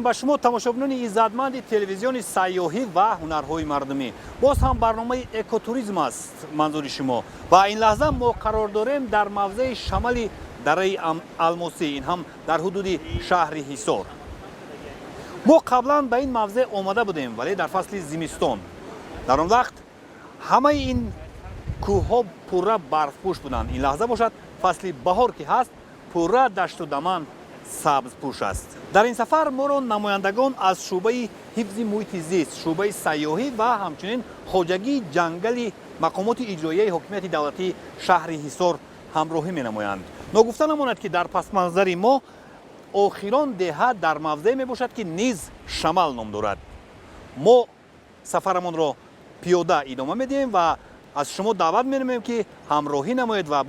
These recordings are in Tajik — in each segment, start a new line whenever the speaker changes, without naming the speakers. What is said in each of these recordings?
Мегӯем ба шумо, тамошобинони иззатманди телевизиони сайёҳӣ ва ҳунарҳои мардумӣ. Боз ҳам барномаи экотуризм аст манзури шумо ва ин лаҳза мо қарор дорем дар мавзеи шамали дараи Алмосӣ, ин ҳам дар ҳудуди шаҳри Ҳисор. Мо қаблан ба ин мавзеъ омада будем, вале дар фасли зимистон. Дар он вақт ҳамаи ин кӯҳҳо пурра барфпӯш буданд. Ин лаҳза бошад, фасли баҳор ки ҳаст, пурра дашту даман сабзпӯш аст. Дар ин сафар моро намояндагон аз шӯъбаи ҳифзи муҳити зист, шӯъбаи сайёҳӣ ва ҳамчунин хоҷагии ҷангали мақомоти иҷроияи ҳокимияти давлатии шаҳри Ҳисор ҳамроҳӣ менамоянд. Ногуфта намонад, ки дар пасманзари мо охирон деҳа дар мавзеъ мебошад, ки низ Шамал ном дорад. Мо сафарамонро пиёда идома медиҳем ва аз шумо даъват менамоем, ки ҳамроҳӣ намоед ва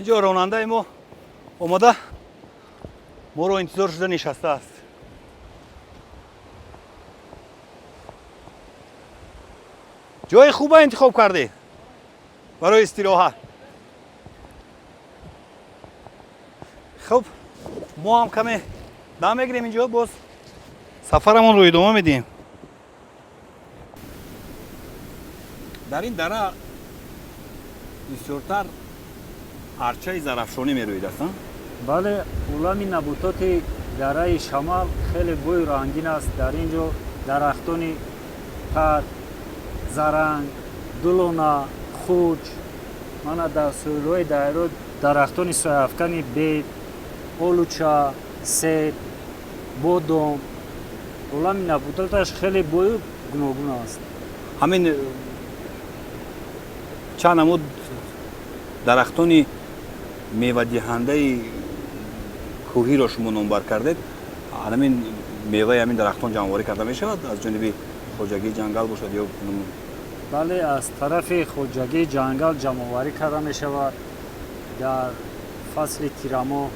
инҷо ронандаи мо омода, моро интизор шуда нишастааст. Ҷои хуба интихоб кардӣ барои истироҳат. Хуб, мо ҳам каме дам мегирем инҷо, боз сафарамонро идома медиҳем. Дар ин дара бисёртар арчаи Зарафшонӣ мерӯид аст?
Бале, олами набототи дараи Шамал хеле бою рангин аст. Дар ин ҷо дарахтони тар, заранг, дулона, хуч, мана дар соҳилҳои дарё дарахтони сояафкани бед, олуча, себ, бодом. Олами набототаш хеле бою гуногун аст.
Ҳамин чанд намуд дарахтони мевадиҳандаи кӯҳиро шумо номбар кардед. Ҳамин меваи ҳамин дарахтон ҷамъоварӣ карда мешавад аз ҷониби хоҷагии ҷангал бошад ё?
Бале, аз тарафи хоҷагии ҷангал ҷамъоварӣ карда мешавад. Дар фасли тирамоҳ,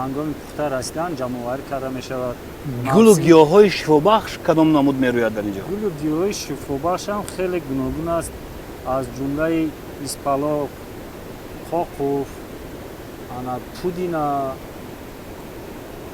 ҳангоми пухта расидан, ҷамъоварӣ карда мешавад.
Гулу гиёҳҳои шифобахш кадом намуд мерӯяд дар инҷо?
Гулу гиёҳҳои шифобахш ҳам хеле гуногун аст, аз ҷумлаи испалоқ, қоқуф, ана пудина,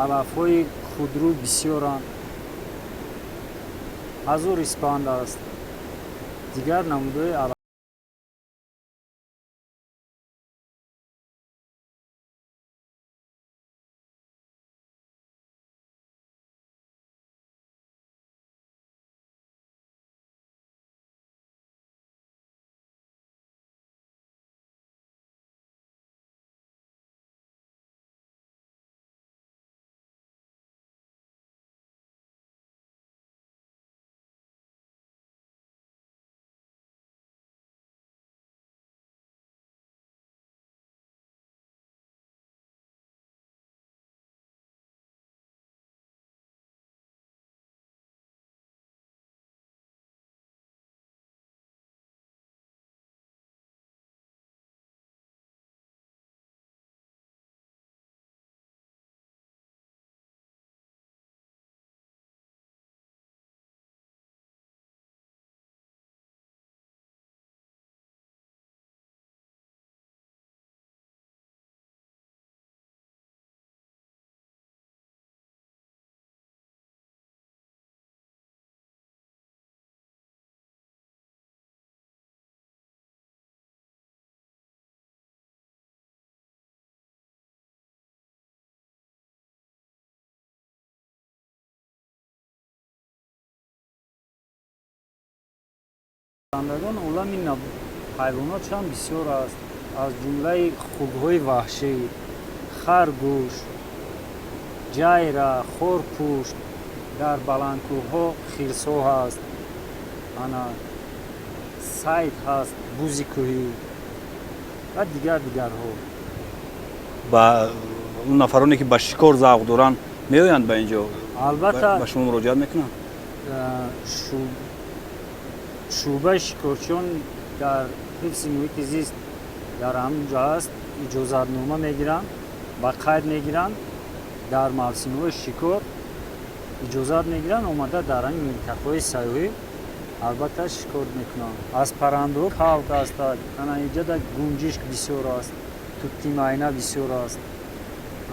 алафҳои худрӯ бисёранд, ҳазор испанд аст, дигар намудҳои. Паррандагон олами ҳайвонот ҳам бисёр аст, аз ҷумлаи хугҳои ваҳшӣ, харгӯш, ҷайра, хорпушт, дар баландкӯҳҳо хирсҳо ҳаст, ана сайд ҳаст, бузи кӯҳӣ ва дигар дигарҳо.
Ба он нафароне ки ба шикор завқ доранд, меоянд ба инҷо?
Албатта.
Ба шумо муроҷиат мекунанд?
Шӯъбаи шикорчиён дар ҳифзи муҳити зист дар ҳамин ҷо ҳаст, иҷозатнома мегиранд, ба қайд мегиранд, дар мавсимҳои шикор иҷозат мегиранд, омада дар ҳамин минтақаҳои сайёҳӣ албатта шикор мекунанд. Аз паррандаҳо кавк аст, ана инҷода гунҷишк бисёр аст, тутти майна бисёр аст,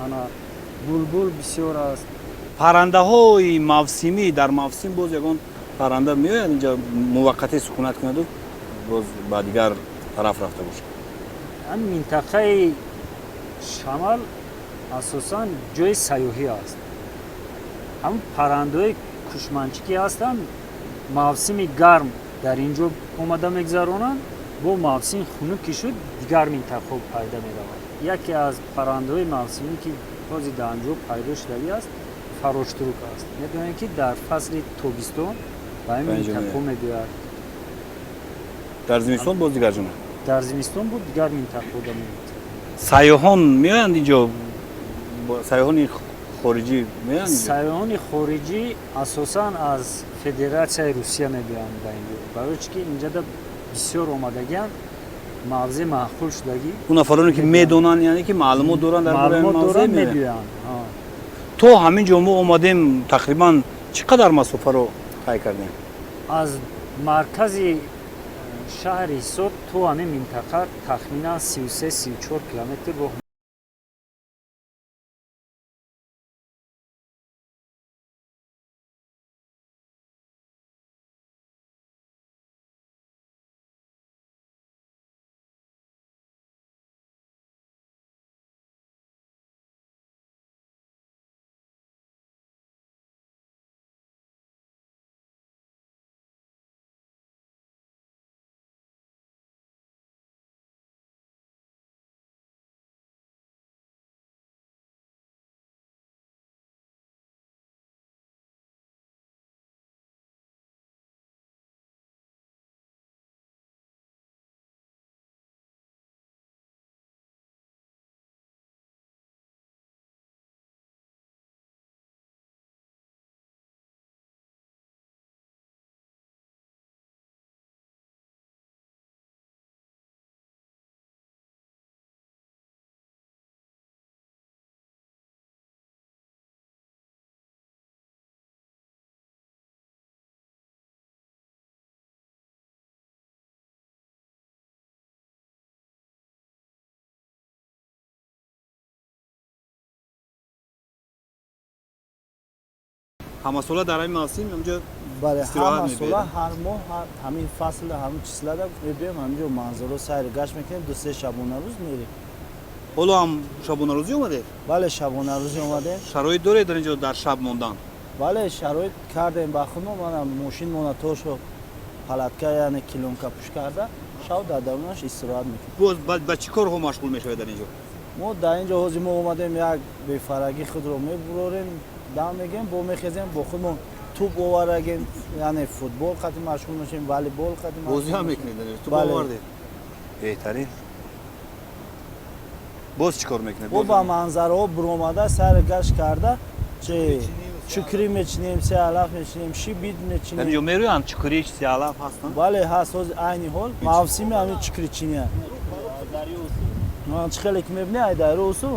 ана булбул бисёр аст.
Паррандаҳои мавсимӣ, дар мавсим боз ягон парранда меояд инҷа, муваққатӣ сукунат кунаду боз ба дигар тараф рафта бошад?
Ҳамин минтақаи Шамал асосан ҷои сайёҳӣ аст. Ҳамн паррандаҳои кушманчикӣ ҳастанд, мавсими гарм дар ин ҷо омада мегузаронанд, бо мавсими хунук ки шуд, дигар минтақаҳо пайдо меравад. Яке аз паррандаҳои мавсимӣ, ки ҳозир дар ин ҷо пайдо шудагӣ аст, фароштурук аст. Медонем, ки дар фасли тобистон ба ин
Ба ин ҷо
минтақаҳо мебиёяд.
Дар зимистон боз дигар ҷо?
Дар зимистон буд, дигар минтақаҳода меояд.
Сайёҳон меоянд инҷо? Сайёҳони хориҷӣ меоянд инҷо?
Сайёҳони хориҷӣ асосан аз Федератсияи Русия мебиёянд ба ин ҷо, барои чӣ ки инҷода бисёр омадагианд, мавзеъ маъқул шудагӣ.
Он нафароне ки медонанд, яъне ки маълумот доранд дар бораи
Маълумот
мавзеъ,
доранд,
меоянд.
Мебиёянд.
То ҳамин ҷо мо омадем, тақрибан чӣ қадар масофаро тай кардем?
Аз маркази шаҳри Ҳисор то ҳамин минтақа тахминан 33-34 километр роҳ.
Ҳамасола дар ҳамин мавсим инҷо
Бале.
истироҳат
Ҳама сола,
мебиёед?
ҳар моҳ, ҳамин фасл, ҳамин числа да мебиёем ҳаминҷо, манзаро сайру гашт мекунем, 2-3 шабонарӯз мерем.
Ҳоло ҳам шабонарӯзӣ омадед?
Бале, шабонарӯзӣ омадем.
Шароит доред дар инҷо дар шаб мондан?
Бале, шароит кардем ба худмо, мана мошин мона тошо палатка, яъне клёнка пӯш карда, шав дар дарунаш истироҳат мекунем.
Боз ба чӣ корҳо машғул мешавед дар инҷо?
Мо дар инҷо ҳозир мо омадем, як бефарагӣ худро мебурорем, дам мегирем, бо мехезем, бо худмон тӯб овардагем, яъне футбол қати машғул мешавем, волейбол қати машғул
Бозӣ ҳам
мешавем.
мекунед дар инҷо? Тӯб
Бале.
овардед, беҳтарин. Боз чӣ кор мекунед?
Бо ба манзараҳо буромада, сайру гашт карда, чи чукрӣ мечинем, сеалаф мечинем, шибит
Дар
мечинем.
инҷо мерӯянд чукрӣ, сиалаф ҳастанд?
Бале, ҳаст. Ҳозир айни ҳол мавсими ҳамин чукричиния. Чӣ хеле ки мебинӣ, ай дарё усул.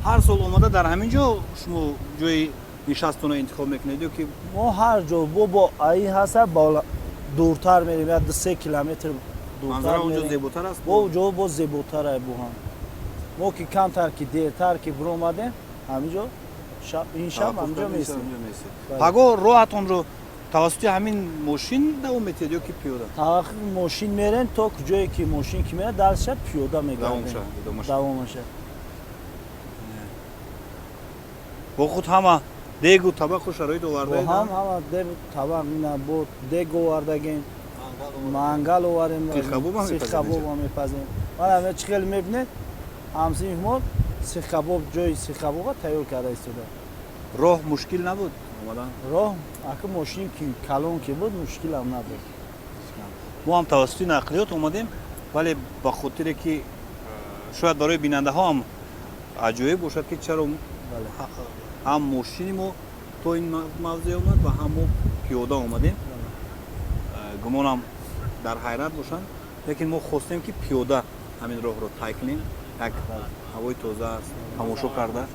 Ҳар сол омада дар ҳамин ҷо шумо ҷои нишастона интихоб мекунед ё ки?
Мо ҳар ҷо бо аи ҳаста дуртар мерем, як 2-3 километр дуртар
Манзара онҷо
мерем.
зеботар аст?
Бо ҷо боз зеботар ай бо ҳам. Мо ки камтар ки дертар ки биромадем, ҳаминҷо ин шаб ҳаминҷо местем. Бале.
Пагоҳ роҳатонро тавассути ҳамин мошин давом метиҳед ё ки пиёда?
Таваққи мошин мерем то ҷое ки мошин ки мерад, дарша пиёда мегардем.
Давомша, идомаша.
Давомаша.
Бо худ ҳама дегу табақу шароит
Бо
овардаед?
ҳам ҳама дегу табақ, ина бо дег овардагем. Мангал оварем, сих кабоб мепазем. Мана чӣ хел мебинед, ҳамсинф мо сих кабоб, ҷои сих кабоба тайёр карда истода.
Роҳ мушкил набуд омадан?
Роҳ ака, мошин ки калон ки буд, мушкилам набуд.
Мо ҳам тавассути нақлиёт омадем, вале ба хотире ки шояд барои бинандаҳо ҳам аҷоиб бошад, ки чаро ҳам мошини мо то ин мавзеъ омад ва ҳам мо пиёда омадем, гумонам дар ҳайрат бошанд. Лекин мо хостем, ки пиёда ҳамин роҳро тай кунем, як ҳавои тоза аст, тамошо карда.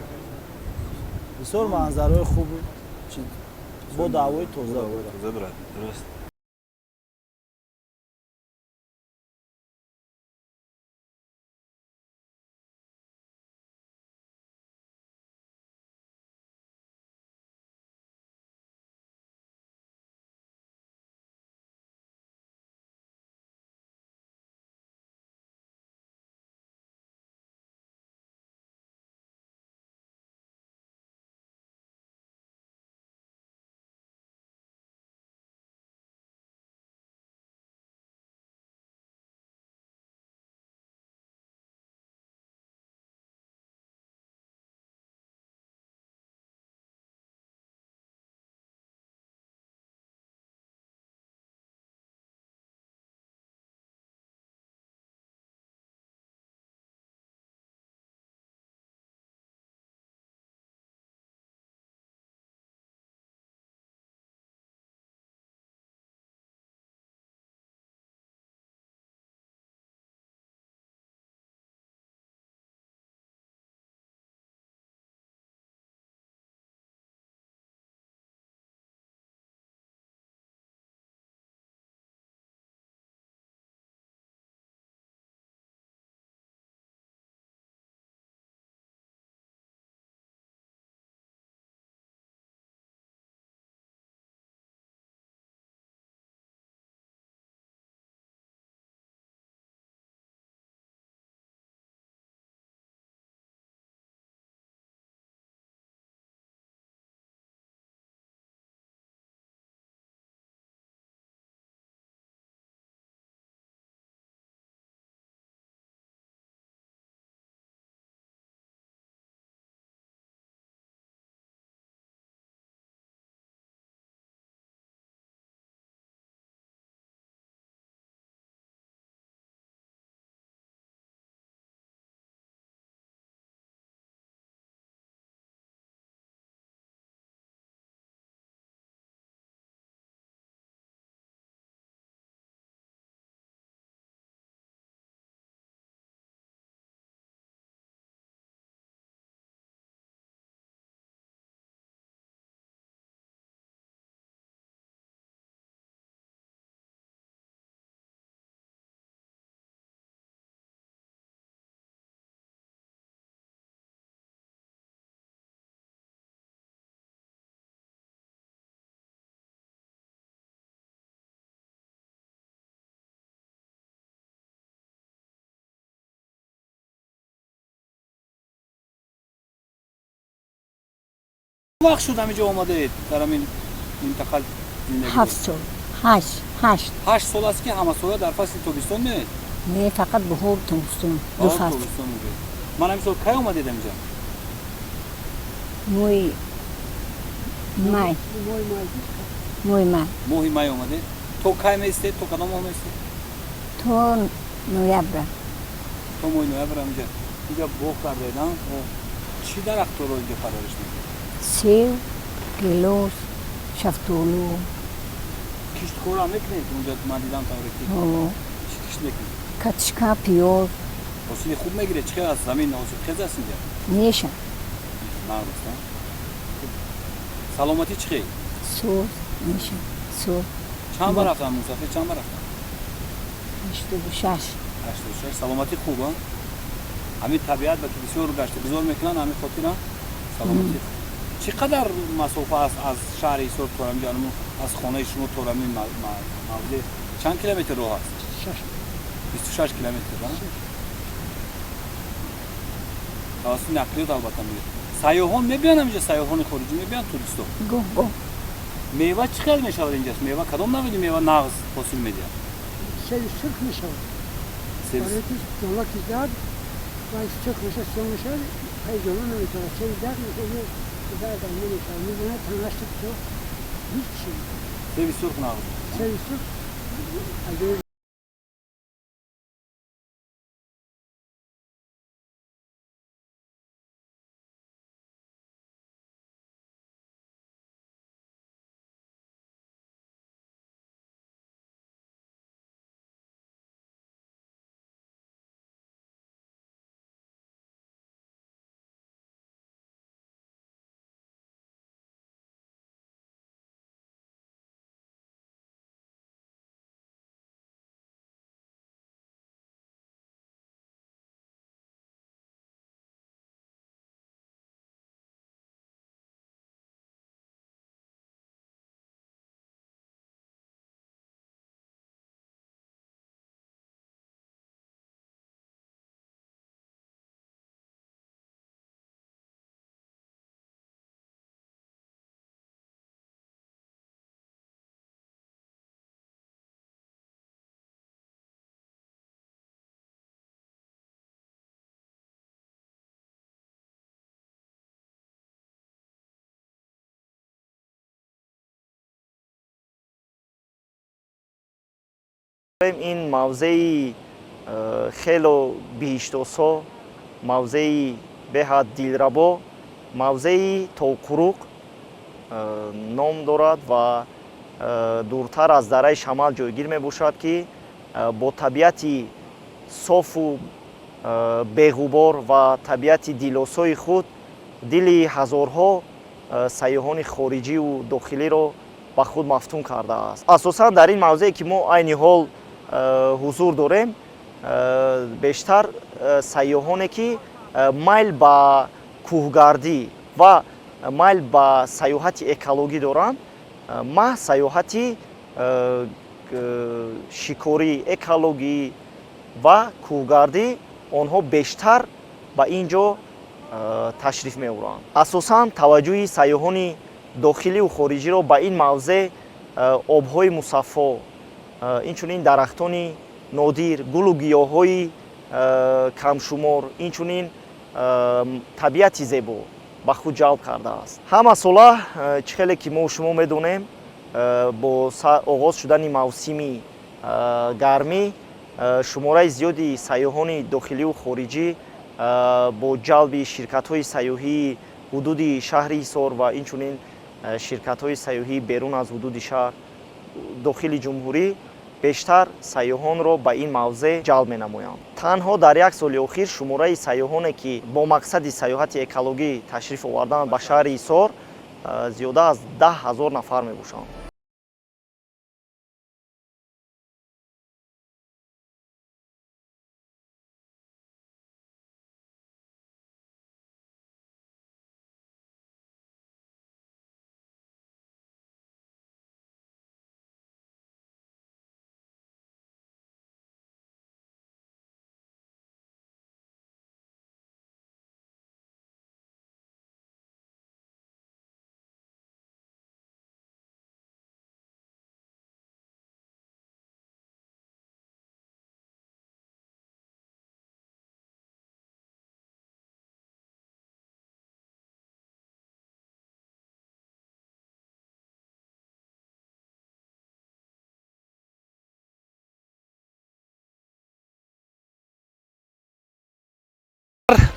Бисёр манзараҳои хуб бо ҳавои тоза.
Тоза дорад, дуруст. Вақт шуд ҳаминҷо омадаед, дар ҳамин минтақа зиндагӣ?
7 сол, ҳашт, ҳашт.
8 сол аст, ки ҳамасола дар фасли тобистон меоед?
Не, фақат баҳор, тобистон, ду фасл.
Тобистон меоед. Ман ҳамин сол кай омадед ҳаминҷа?
Моҳи май, моҳи май.
Моҳи май омадед. То кай меистед, то кадом моҳ меистед?
То ноябра.
То моҳи ноябр ҳаминҷа. Инҷа боғ кардаед, чӣ дарахтҳоро инҷо парвариш мекунед?
Сев, гелос, шафтолу.
Кишткорам мекунед унҷа? Ман дидам тавре ки чӣ кишт мекунед?
Картошка, пиёз.
Ҳосили хуб мегиред? Чӣ хел аст замин, ҳосилхез аст инҷа?
Меша.
Нағз аст. Саломатӣ чӣ хел?
Соз, меша, соз.
Чанд бар рафтам мусофир, чанд бар рафтам?
86.
86. Саломатӣ хуб, а ҳамин табиат ба ки бисёр гашта гузор мекунанд, ҳамин хотира саломатӣ. Чӣ қадар масофа аст аз шаҳри Ҳисор то ҳаминҷа, аз хонаи шумо то ҳамин мавзеъ чанд километр роҳ аст? 26 километр. Тавассути нақлиёт албатта меояд. Сайёҳон мебиён ҳаминҷа, сайёҳони хориҷӣ мебиён, туристо?
Гоҳ гоҳ.
Мева чӣ хел мешавад инҷаст? Мева, кадом навъи мева нағз ҳосил медиҳад?
Себи сурх мешавад. Барои ки дола ки зад, вай сурх мешавад, сиёҳ мешавад, пай ҷона наметавонад. Себи зард мешавад, зард намешавад. Мезанад танаш то ҳеҷ чиз.
Себи сурх нағз.
Себи сурх аз
ин мавзеи хело биҳиштосо, мавзеи беҳад дилрабо, мавзеи Товқуруқ ном дорад ва дуртар аз дараи Шамал ҷойгир мебошад, ки бо табиати софу беғубор ва табиати дилосои худ дили ҳазорҳо сайёҳони хориҷиву дохилиро ба худ мафтун кардааст. Асосан дар ин мавзее ки мо айни ҳол ҳузур дорем, бештар сайёҳоне ки майл ба кӯҳгардӣ ва майл ба сайёҳати экологӣ доранд, маҳз сайёҳати шикорӣ, экологӣ ва кӯҳгардӣ онҳо бештар ба ин ҷо ташриф меоранд. Асосан таваҷҷӯҳи сайёҳони дохиливу хориҷиро ба ин мавзеъ обҳои мусаффо, инчунин дарахтони нодир, гулу гиёҳҳои камшумор, инчунин табиати зебо ба худ ҷалб кардааст. Ҳама сола, чӣ хеле ки мо шумо медонем, бо оғоз шудани мавсими гармӣ шумораи зиёди сайёҳони дохиливу хориҷӣ бо ҷалби ширкатҳои сайёҳии ҳудуди шаҳри Ҳисор ва инчунин ширкатҳои сайёҳии берун аз ҳудуди шаҳр, дохили ҷумҳурӣ бештар сайёҳонро ба ин мавзеъ ҷалб менамоянд. Танҳо дар як соли охир шумораи сайёҳоне ки бо мақсади сайёҳати экологӣ ташриф оварданд ба шаҳри Ҳисор зиёда аз 10 000 нафар мебошанд.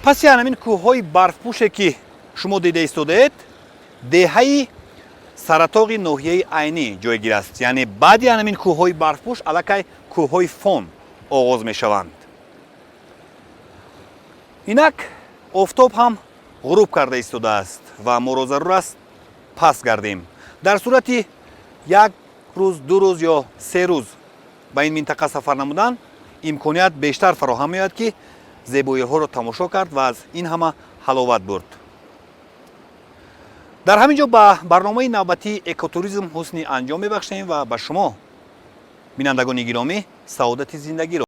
Паси ҳамин кӯҳҳои барфпӯше ки шумо дида истодаед, деҳаи Саратоғи ноҳияи Айнӣ ҷойгир аст. Яъне баъди ҳамин кӯҳҳои барфпӯш аллакай кӯҳҳои Фон оғоз мешаванд. Инак офтоб ҳам ғуруб карда истодааст ва моро зарур аст паст гардем. Дар сурати як рӯз, 2 рӯз ё 3 рӯз ба ин минтақа сафар намудан, имконият бештар фароҳам меояд, ки зебоиҳоро тамошо кард ва аз ин ҳама ҳаловат бурд. Дар ҳамин ҷо ба барномаи навбатии экотуризм ҳусни анҷом мебахшем ва ба шумо, бинандагони гиромӣ, саодати зиндагиро